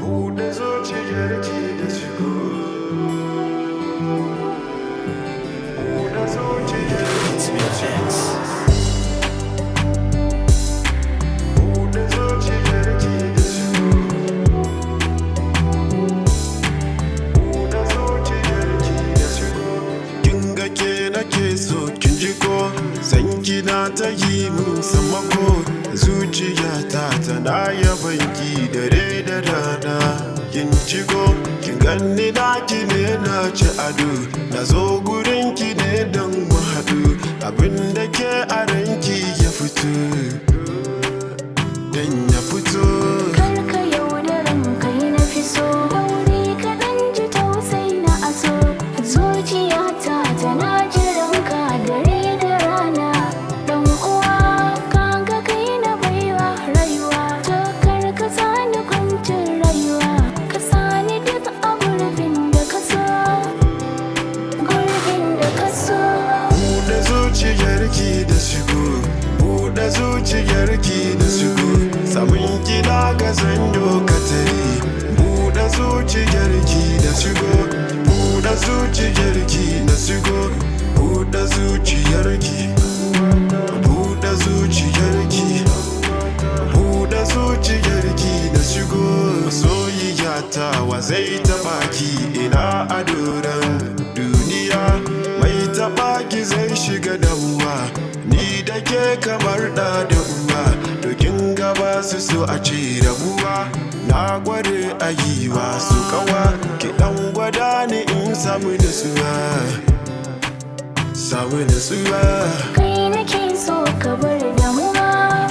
Buɗe zuciyarki da shigo. Buɗe zuciyarki da shigo. Buɗe zuciyarki da shigo. Buɗe zuciyarki da shigo. Kin ga ke nake so, kin ji ko? San kina ta yi min sammako. Zuciyata tana yabanki dare da rana. Kin shigo, kin ganni naki ne, na ci ado. Na zo gurin ki ne don mu haɗu. Abinda ke a ranki ya fito, dan ya fito. Karka yaudaran kai na fi so. Daure ka ɗan ji tausayi na aso. Zuciyata tana jiran ka dare da rana. Dan uwa, kaga kai na baiwa rayuwa. To kar ka sani kuncin rayuwa. Ka sani duk a gurbin da ka so. Gurbin da ka so. Buɗe zuciyarki da shigo, buɗe zuciyarki da shigo. Samun gida ga zanyo katari. Buɗe zuciyarki da shigo, buɗe zuciyarki da shigo. Buɗe zuciyarki, buɗe zuciyarki, buɗe zuciyarki da shigo. Masoyiyata, wa zai taɓa ki? Ina a doron duniya mai taɓa ki zai shiga damuwa. Ni da ke kamar ɗa da uwa, dokin gaba su so a ce rabuwa. Na gwade a yi su kawa, ki ɗan gwada ni in samu nutsuwa, samu nutsuwa. Kai nake so, ka bar damuwa.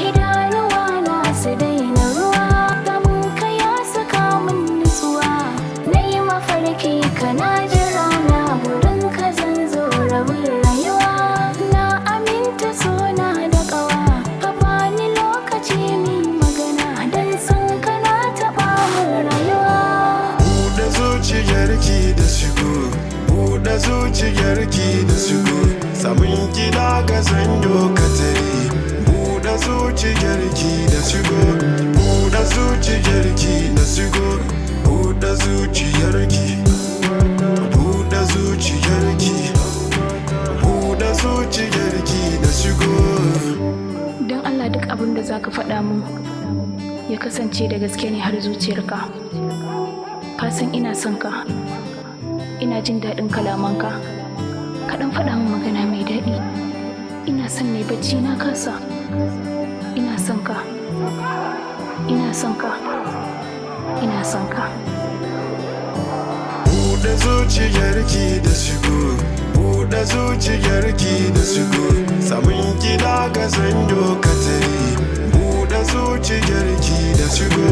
Idanuwa na su daina ruwa. Gamun ka ya saka min nutsuwa. Na yi mafarki kana jira na. Wurin ka zan zo rabin rayuwa. Na aminta suna da ƙawa. Ka bani lokaci mi magana. Dan san kana taɓa min rayuwa. Buɗe zuciyarki da shigo, buɗe zuciyarki da shigo. Samun gida ga zanyo katari. Buɗe zuciyarki da shigo, buɗe zuciyarki da shigo. Buɗe zuciyarki, buɗe zuciyarki, buɗe zuciyarki da shigo. Don Allah, duk abin da za ka faɗa min ya kasance da gaske ne har zuciyarka. Ka san ina son ka, ina jin daɗin kalamanka. Ka ɗan faɗa min magana mai daɗi. Ina son mai bacci na kasa. Ina son ka, ina son ka, ina son ka. Buɗe zuciyarki da shigo, buɗe zuciyarki da shigo. Samun gida ga zanyo katari. Buɗe zuciyarki da shigo,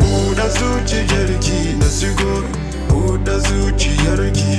buɗe zuciyarki da shigo. Buɗe zuciyarki.